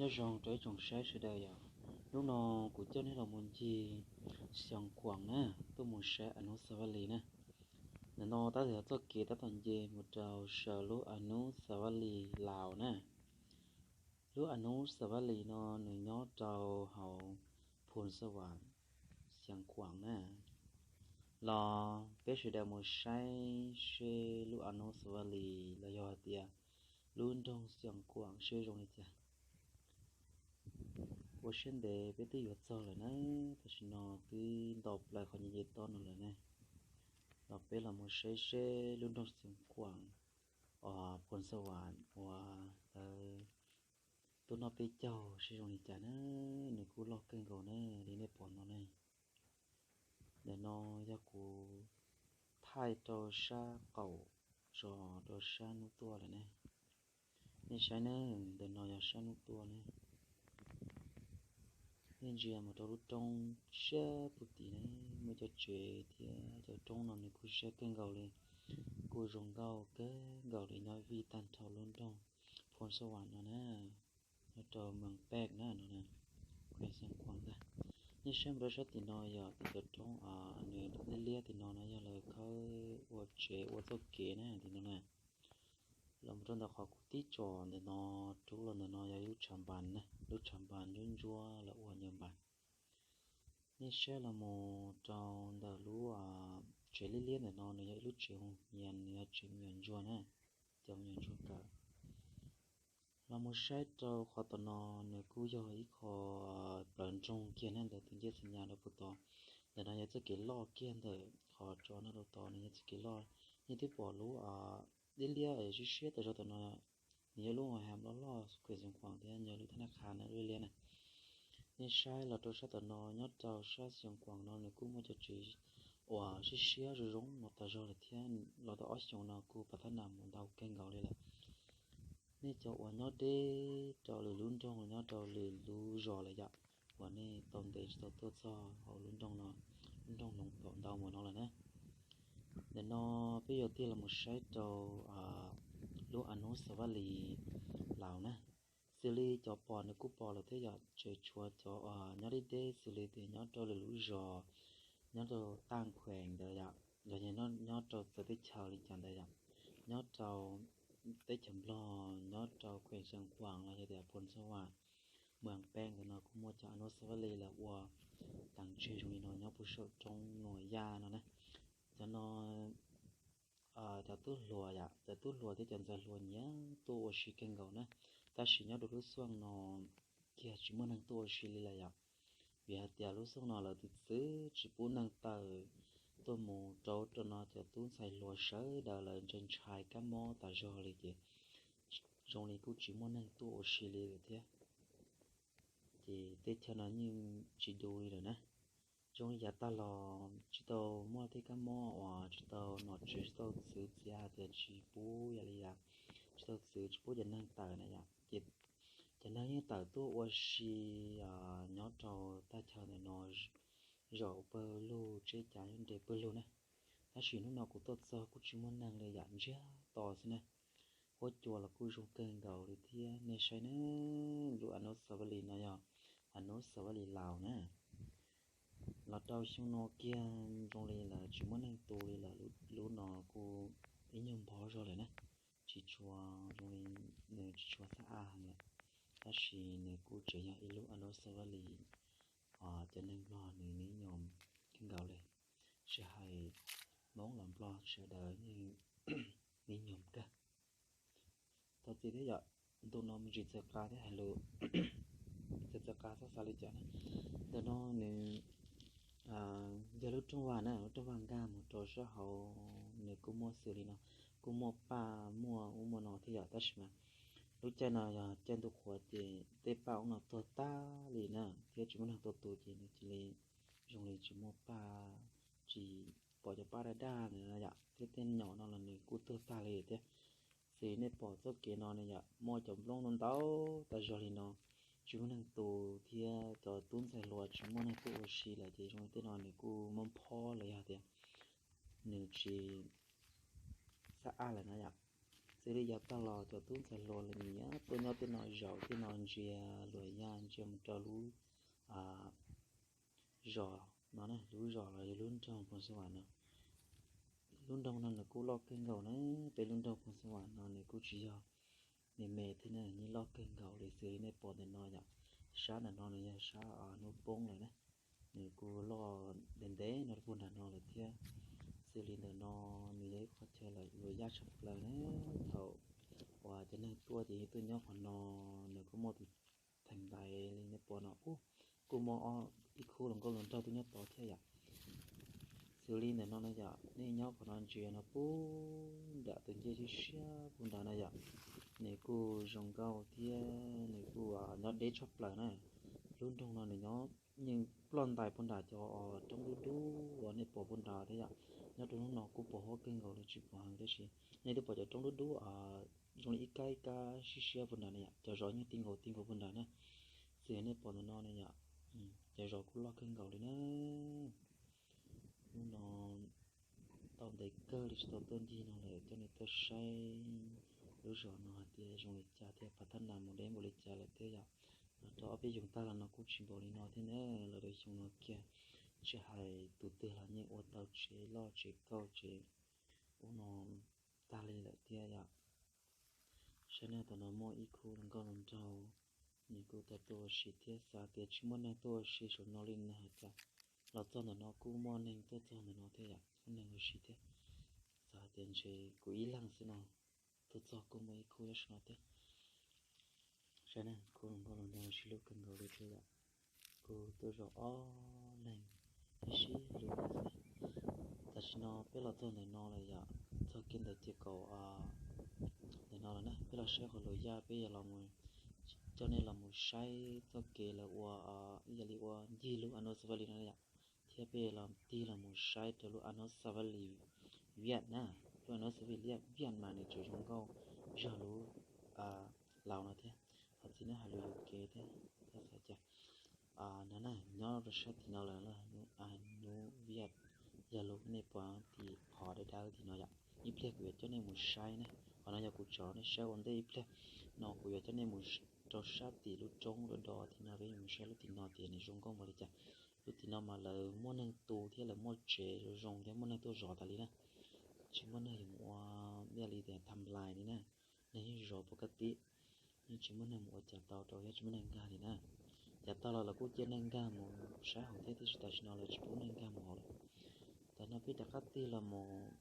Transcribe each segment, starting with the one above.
Nyob zoo rau ib tsoom saib sawv daws yom. Hnub no kuv coj nej los mus ncig Xyoos Khuam na, tuaj mus saib Anub Xas Vaj Lis na. Ntawm no tab tom yog txoj kev tab tom nce mus rau saum lub Anub Xas Vaj Lis Laus na. Lub Anub Xas Vaj Lis no nws nyob rau hauv Phoo Xas Vas, Xyoos Khuam na. Los peb sawv daws mus saib seb lub Anub Xas Vaj Lis los yog hais tias lub nroog Xyoos Khuam seb zoo li cas. Ua siab ntev peb twb yuav txog lawm na, tam sim no twb nto plaws qhov nce nce toj no lawm ne. Los peb los mus saib seb lub nroog Xyoos Khuam, Phoo Xas Vas uas lawv tuaj noj peb caug seb zoo li cas na. Nws kuj loj kawg nkaus na, li nej pom no ne. Ntawm no yog kuv thaij rau sab qaum zos rau sab hnub tuaj lawm ne. Nej saib na, ntawm no yog sab hnub tuaj ne. Nej ntsia mus rau lub roob siab puag tim ne, muaj cov tsev thiab cov roob no nws kuj siab kawg nkaus li, kuj zoo nkauj kawg nkaus li nyob vij tag nrho lub nroog Phoo Xas Vas no na, nyob rau Moos Pej na no, Khuees Xeev Khuam ntag. Nej saib mus rau sab tim no yog tim cov roob, nws liab liab tim no no yog lawv khawb ua tsev ua txoj kev na tim no na. Los mus rau ntawm qhov kuv tib tsom ntawm no rub los ntawm no yog ib lub tshav npas na, lub tshav npas ntsuab ntsuab lawv ua nyuag npas. Nej saib los mus rau ntawm lub tsev liab liab ntawm no nws yog ib lub tsev hu hias, nws yog tsev me nyuam ntsuag na, cov me nyuam ntsuag kawm. Los mus saib rau qhov tom no, nws kuj yog ib qho plawv nroog kiag na, ntawm tus ncej txhua nyas rau puag tod. Ntawm no yog txoj kev loj kiag ntawm qhov tso no rau tod, nws yog txoj kev loj. Nej twb pom lub liab liab siab siab tas zog tom no, nws yog lub ha loj loj Khuees Xeev Khuam thiab yog lub thab nab qha na, lub liab liab na. Nej saib los rau sab tom no, nyob rau sab Xeev Khuam no nws kuj muaj cov tsev uas siab siab zoo zoo no tas zog lawm thiab. Los tau ob xyoos no kuj pas thab nas mus ntau kawg nkaus li lawm. Nej cov uas nyob deb rau lwm lub nroog, nyob rau lwm lub zos lawm yom, uas nej tau ntev tsis tau tuaj txog hauv lub nroog no, lub nroog Loos Paum ntau mus no lawm na. Ntawm no peb yuav tig los mus saib rau lub Anub Xas Vaj Lis Laus na. Xws li cov pom nws kuj pom lawm thiab yom, tseem tshuav cov uas nyob deb deb xws li tias nyob rau lwm lub zos, nyob rau Tag Khuees ntawd yom, los yog nyob rau txawv teb chaws li cas ntawd yom, nyob rau teb chaws Nplog, nyob rau Khuees Xeev Khuam los yog tias Phoo Xas Vas, Moos Pej ntawd no kuj muaj cov Anub Xas Vaj Lis lawv ua teev tseg zoo li no nyob puag saum roob Nuas Yaj no na. Cov no cov tub hluas yom, cov tub hluas thiab cov ntxhais hluas nyiam tuaj ua si kawg nkaus na. Tab sis nyob rau lub xyoo no kiag tsis muaj neeg tuaj ua si li lawm yom, vim hais tias lub xyoo no lawv txwv txwv tsis pub neeg tawm tuaj mus rau rau no, cov tub ntxhais hluas sawv daws lawv ntshai ntshai kab mob tas zog li ces zoo li kuj tsis muaj neeg tuaj ua si li lawm thiab. Ces teb chaws no yeej tsis du li lawm na. Zoo li yav tag los tsis tau muaj tej kab mob uas tsis tau, nom tswv tsis tau txwv txiav hais tias tsis pub yam li yam, tsis tau txwv tsis pub cov neeg tawm na yom, ces cov neeg yeej tawm tuaj ua si nyob rau thaj chaw ntawm no zaum pawg lug, tsev cav yeej nres pawg lug na. Tab sis hnub no kuv tuaj txog kuj tsis muaj neeg li yom, ntsiag to xwb na. Huab cua los kuj zoo kawg nkaus li thiab. Nej saib na, lub Anub Xas Vaj Lis no yog Anub Xas Vaj Lis Laus na. Los rau xyoo no kiag zoo li lawv tsis muaj neeg tu li lawm, lub no kuj ib nyuag npog zog lawm na. Tsis tshua, zoo li nws tsis tshua xab ab heev lawm, tab sis nws kuj tseem yog ib lub Anub Xas Vaj Lis uas cov neeg Nplog nws me nyuam kawg nkaus li. Tsis hais Hmoob los Nplog sawv daws yeej me nyuam kawg. Thov txim thiab yom, ntu no me ntsis txawv qa thiab hais lus txawv txawv qa, txhob xav li cas na. Ntawm no nws yog lub rooj vag na, lub rooj vag nkag mus rau sab hauv, nws kuj muaj xws li no, kuj muaj paj muaj ub muaj no thiab yom, tab sis mas lub caij no yog caij ntuj qhuav ces tej paj ub no tuag tag li na, thiab tsis muaj neeg tuaj tu ces nws cia li zoo li tsis muaj paj, tsis pom cov paj daj daj ntawd yom, thiab tej nyom no los nws kuj tuag tag li thiab. Xws nej pom txoj kev no ne yom, muaj cov nplooj no ntau tas zog li no, tsis muaj neeg tu thiab cov tub ntxhais hluas tsis muaj neeg tuaj ua si lawm ces zoo li tej no nws kuj mob phob los yog tias nws tsis xab ab lawm na yom. Xws li yav tag los cov tub ntxhais hluas lawv nyiam tuaj nyob tej no zaum tej no ntsia luam yaj ntsia mus rau lub zos no na, lub zos los yog lub nroog Phoos Xas Vam no. Lub nroog no nws kuj loj kawg nkaus na, peb lub nroog Phoos Xas Vam no nws kuj tsis yog me me thiab na, yeej loj kawg nkaus li xws li nej pom ntawm no yom. Sab ntawm no nws yog sab hnub poob lawm na, nws kuj loj ntev ntev no rau puag nram no lawm thiab. Xws li ntawm no nws yog ib qhov chaw lawm luam yaj tshaj plaws na, thaum uas cov neeg tuaj ces yeej tuaj nyob qhov no, nws kuj muaj tus theem ntaiv li nej pom no, kuj muaj ib khub hluas nkauj hluas nraug tuaj nyob tod thiab yom. Xws li ntawm no na yom, nej nyob qhov no ntsia no puag nram tus ncej siab siab puag nrad na yom, nws kuj zoo nkauj thiab nws kuj nyob deb tshaj plaws na. Lub nroog no nws nyob yeej ploj ntais puag nram cov roob dub dub uas nej pom puag nrad thiab yom. Nyob rau hnub no kuj pos huab kawg nkaus li tsis pom heev tab sis nej twb pom cov roob dub dub zoo li ib kab ib kab siab siab puag nrad na yom, cov zos yeej ti nkaus ti nkaus puag nrad na. Xws li nej pom ntawm no na yom, cov zos kuj loj kawg nkaus li na. Hnub no tau ntev kawg li tsis tau tuaj ncig no lawm, coj nej tuaj saib lub zos no hais tias zoo li cas thiab pas thab nas mus deb npaum li cas lawm thiab yom. Los rau ob peb xyoos tag los no kuj tsis npaum li no thiab na, los rau xyoo no kiag tsis hais tus twg los yeej ua tau tsev loj tsev kauj tsev ub no tag li lawm thiab yom. Saib na, tam no muaj ib khub hluas nkauj hluas nraug, nws kuj tau tuaj ua si thiab, xav tias tsis muaj neeg tuaj ua si saum no li na, hais tias los txog ntawm no kuj muaj neeg tuaj txog ntawm no thiab yom, muaj neeg ua si thiab. Xav tias ntshe kuv ib leeg xwb no, tuaj txog kuj muaj ib khub nyob saum no thiab. Saib na, khub hluas nkauj hluas nraug ua si loj kawg nkaus li thiab yom. Kuj tuaj zaum ob leeg ib sib lub na. Tam sim no peb los txog ntawm no lawm yom, txog kiag ntawm ces kaum ntawm no lawm na, peb los saib qhov luam yaj, peb yuav los coj nej los mus saib txoj kev lawv ua, ib yam li ua ncig lub Annual Safari no yom, thiab peb los tig los mus saib rau lub Annual Safari Viaj na. Lub Annual Safari Viaj mas nws tseem zoo nkauj zog lub laus no thiab. Thov txim na hais lus yuam kev thiab, xav cas no na, nyob rau sab tim no lawm, Annual Viaj yog lub nej pom tim qhov dawb dawb tim no yom. Ib pliag kuv yuav coj nej mus saib na, qhov no yog kuv tsom nej saib ua ntej, ib pliag no kuv yuav coj nej mus rau sab tim lub roob do do tim no, peb yuav mus saib lub tim no tias nws zoo nkauj npaum li cas. Lub tim no mas lawv muaj neeg tu thiab lawv muaj tsev zoo zoo thiab muaj neeg tuaj zov tas li na. Tsis muaj neeg yuav mus ua ib yam li tias tham lais li na, neeg yeej zov pov kaj tib, yeej tsis muaj neeg mus ua cas tau rau thiab tsis muaj neeg nkag li na. Yav tag los lawv kuj cia neeg nkag mus saib hauv thiab, tiam sis tam sim no lawv tsis pub neeg nkag mus hauv lawm. Tam no peb rov qab tig los mus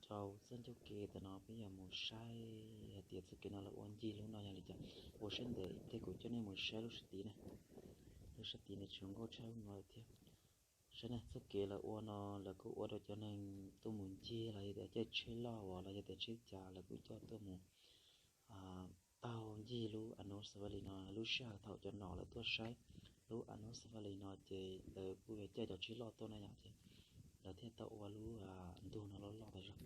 rau txoj ncauj kev, tam no peb yuav mus saib hais tias txoj kev no lawv ua ncig lub no yog li cas. Ua siab ntev, ib pliag kuv coj nej mus saib lub sab tid na. Lub sab tid nws tseem nkauj tshaj lub no lawm thiab. Saib na, txoj kev lawv ua no lawv kuj ua rau cov neeg tuaj mus ncig los yog tias caij tsheb loj uas los yog tias tsheb cas lawv kuj coj tuaj mus taug ncig lub Annual Safari no. Lub sij hawm thaum cov nom lawv tuaj saib lub Annual Safari no ces lawv kuj yuav caij cov tsheb loj tuaj na yom, ces lawv thiaj tau ua lub ntug no loj loj tas zog.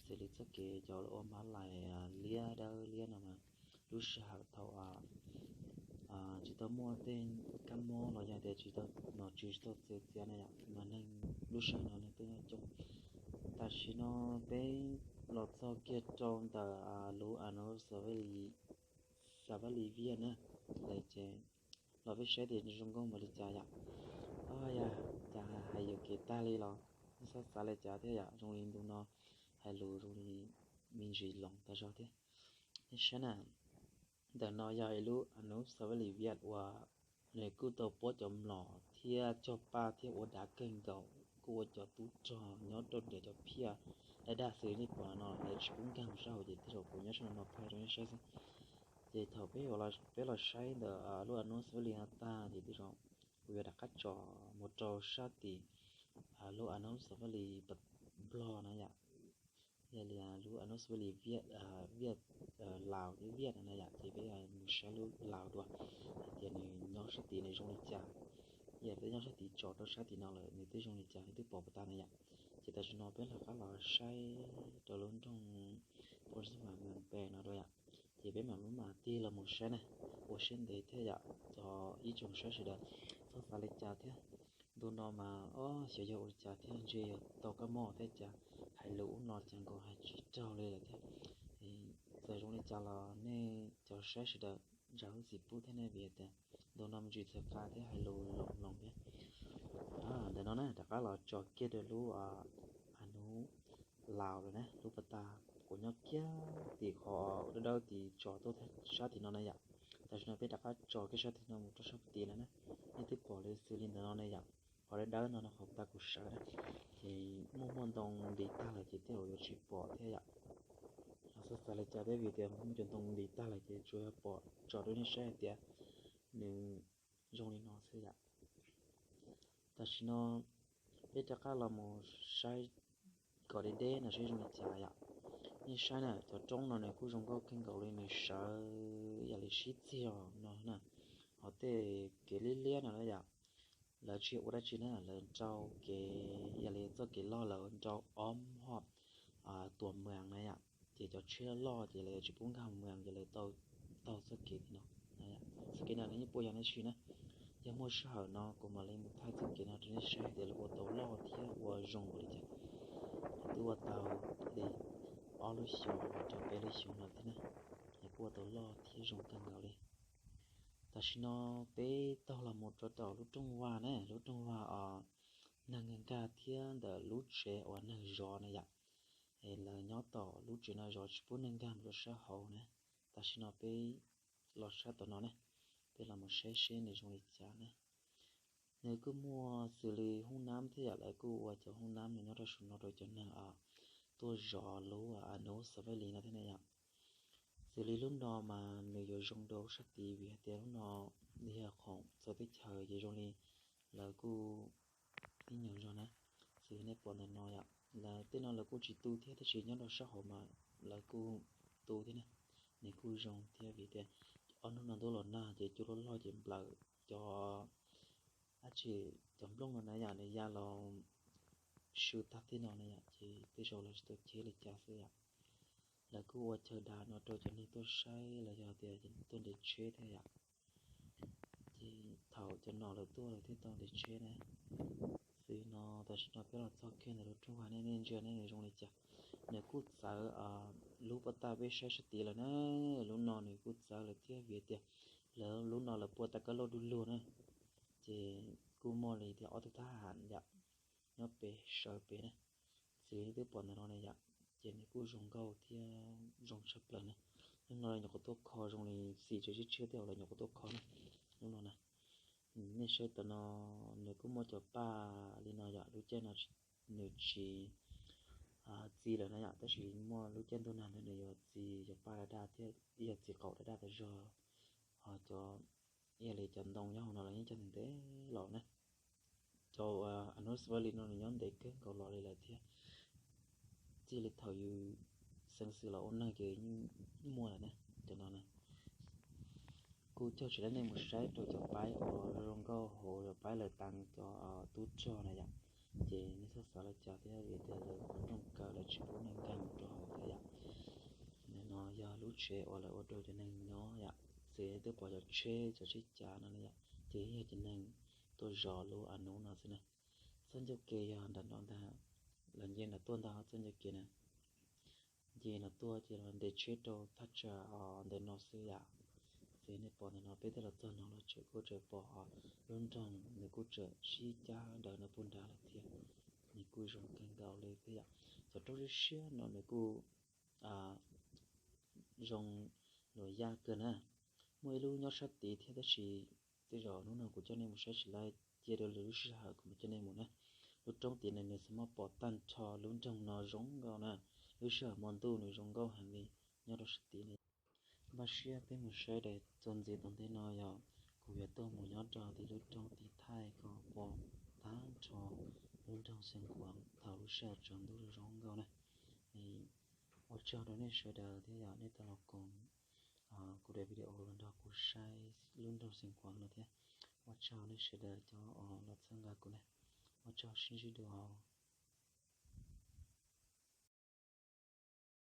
Xws li txoj kev cov ua mab lais liab dawb liab no mas lub sij hawm thaum tsis tau muaj tej kab mob los yog tias tsis tau nom tswv tsis tau txiav txiav na yom, mas neeg lub sij hawm no neeg tuaj nyob coob. Tam sim no peb los txog kiag rau ntawm lub Annual Safari, Safari Viaj na, lawm ces los peb saib tias zoo nkauj npaum li cas yom. Yog cas hais yuam kev tag li los nej txhob xav li cas thiab yom, zoo li ntu no hais lus zoo li me ntsis loos tas zog thiab. Nej saib na, ntawm no yog ib lub Annual Safari Viaj uas nws kuj tau puab cov mlom thiab cog paj thiab ua dav kawg nkaus, kuj ua cov tub rog nyob rau ntiav cov phiaj daj daj xws li nej pom no, lawv tsis pub nkag mus sab hauv ces tej zaum kuv nyob sab no no phaij rau nej saib xwb. Ces thaum peb, peb los saib ntawm lub Annual Safari no tag ces tej zaum kuv yuav rov qab tsom mus rau sab tim lub Annual Safari Nplog no yom, yog li lub Annual Safari Viaj, Viaj, Laus thiab Viaj no na yom, ces peb mus saib lub Laus dua hais tias nws nyob sab tid nws zoo li cas. Yog peb nyob sab tid tsom rau sab tim no lawm nws twb zoo li cas nws twb pom puas tas na yom. Ces tam sim no peb rov qab los saib rau lub nroog Phoos Xas Vam Mees Pes no dua yom. Ces peb mam mam tig los mus saib na, ua siab ntev thiab yom, cov ib tsoom saib sawv daws txhob xav li cas thiab. Ntu no mas ob xyov yog ua li cas thiab, ntshe yog tau kab mob thiab cas, hais lus ub no cas nkaus hais tsis raug li lawm thiab. Txawm zoo li cas los nej cov saib sawv daws zam lub txim pub thiab nej, vim tias ntu no me ntsis txhawv qa thiab hais lus loos loos thiab. Ntawm no na rov qab los tso kiag rau lub a nub laus lawm na, lub pas tas kuv nyob kiag tim qhov dawb dawb tim tso tuaj sab tim no na yom. Tam sim no peb rov qab tso kiag sab tim no mus rau sab tim no na. Nej twb pom li xws li ntawm no ne yom, qhov dawb dawb no no qhov tas kuv sawv na, ces muaj muaj ntoo nti tag lawm ces tej zaum yuav tsis pom thiab yom. Los xav xav li cas thiab, vim tias muaj cov ntoo nti tag lawm ces tsuas yog pom tso rau nej saib hais tias nws zoo li no xwb yom. Tam sim no peb rov qab los mus saib kom deb deb no saib zoo li cas yom. Nej saib na, cov roob no nws kuj zoo nkauj kawg nkaus li, nws sawv yam li sib txig os no na. Ho tej kev liab liab no na yom, lawv tsis ua dab tsi na, lawv rau kev yam li txoj kev loj lawv rau ob hom tuam mas na yom, ces cov tsheb loj ces lawv tsis pub nkag mas ces lawv taug txoj kev no. Txoj kev no nws yeej puas yog dab tsi na. Yog muaj sij hawm no kuv mam li mus thaij txoj kev no rau nej saib hais tias lawv ua tau loj thiab ua zoo npaum li cas. Twb ua tau li ob lub xyoos los rau peb lub xyoos no thiab na, es kuj ua tau loj thiab zoo kawg nkaus li. Tam sim no peb taug los mus rau tom lub rooj vag na, lub rooj vag os, neeg nkag thiab ntawm lub tsev uas neeg zov na yom. Es lawv nyob tom lub tsev no zov tsis pub neeg nkag mus rau sab hauv na. Tam sim no peb los sab tom no ne, peb los mus saib seb nws zoo li cas ne. Nws kuj muaj xws li hoob nab thiab yom, lawv kuj ua cov hoob nab no nyob rau saum no rau cov neeg tuaj zov lub a nub xav vej li no thiab ne yom. Xws li lub no mas nws yuav zoo rau sab tid vim hais tias lub no yog khoom txawv teb chaws ces zoo li lawv kuj ib nyuag zog na. Xws li nej pom ntawm no yom, lawv tej no lawv kuj tsis tu thiab tab sis nyob rau sab hauv mas lawv kuj tu thiab na. Nws kuj zoo thiab vim tias ob hnub no ntuj los nag ces cua loj loj ces nplawm cov dab tsi, cov nplooj no na yom, nws ya los swb tag tej no na yom, ces tej zaum lawv tsis tau cheb li cas xwb yom. Lawv kuj ua chaw dav no rau cov neeg tuaj saib los yog tias tuaj ntes tsheb thiab yom. Ces thaum cov nom lawv tuaj lawv thiaj tau ntes tsheb na. Xws li no tam sim no peb los txog kiag ntawm lub rooj vag ne, nej ntsia ne nws zoo li cas. Nws kuj txawv lub pas tas peb saib sab tid lawm na. Lub no nws kuj txawv lawm thiab vim tias lawv lub no lawv pua tas kab lauj du lug na. Ces kuj muaj li tias ob tug thab ham yom, nyob pem sawv pem na. Xws li nej twb pom ntawm no na yom, ces nws kuj zoo nkauj thiab zoo tshaj plaws na. Lub no lawv nyuam qhuav tuaj kho zoo li xim tsev tshiab tshiab tej zaum lawv nyuam qhuav tuaj kho na. Lub no na, nej saib tom no nws kuj muaj cov paj li no yom, lub caij no nws tsis txi lawm na yom, tab sis muaj lub caij ntuj nag ntawd nws yuav txi cov paj daj daj thiab yog txi qaum daj daj tas zog. Ho cov ib yam li cov ntoo nyob hauv no los yeej cog ntev ntev los na. Cov annual valley no nws nyob ntev kawg nkaus los li lawm thiab. Txij li thaum yus xeev xwm los ua neeg ces yeej muaj lawm na. Cov no na, kuj cog tsis dab nej mus saib rau cov paib uas zoo nkauj hauv cov paib lawv teev cov tub rog na yom. Ces nej txhob xav li cas thiab vim tias lawv qhov rooj kaw lawv tsis pub neeg nkag mus rau hauv thiab yom. Ntawm no yog lub tsev uas lawv ua rau cov neeg nyob yom. Xws twb pom cov tsheb cov tsheb cav no na yom, ces yog cov neeg tuaj zov lub a nub no xwb na. Txoj ncauj ke yog nram no ntag, lawv nce nram tuaj ntag txoj ncauj ke na. Nce nram tuaj ces los ntes tsheb rau thaj tsam ntawm no xwb yom. Ces nej pom ntawm no peb twb los txog no los tseem kuj tseem pom lub nroog nws kuj tseem sib cab daws no puag nrad lawm thiab. Nws kuj zoo kawg nkaus li thiab yom. Cov roob siab siab no nws kuj zoo luam yaj kawg na. Muaj ib lub nyob sab tid thiab tab sis tej zaum hnub no kuv coj nej mus saib tsis laib, cia rau lwm lub sij hawm kuv mam coj nej mus na. Lub roob tid no nws xav muab pom tag nrho lub nroog no zoo nkauj na. Lub sij hawm hmo ntuj nws zoo nkauj heev li nyob rau sab tid na. Npaj siab peb mus saib daim txuas ntxiv tom ntej no yog kuv yuav tuaj mus nyob rau tim lub roob tim thaij kom pom tag nrho lub nroog Xeev Khuam thaum lub sij hawm tsaus ntuj zoo nkauj na. Ua tsaug rau nej sawv daws thiab yog nej tau los koom kuv daim video los nrog kuv saib lub nroog Xeev Khuam no thiab. Ua tsaug nej sawv daws cov los txhawb nqa kuv na. Ua tsaug, sib ntsib dua.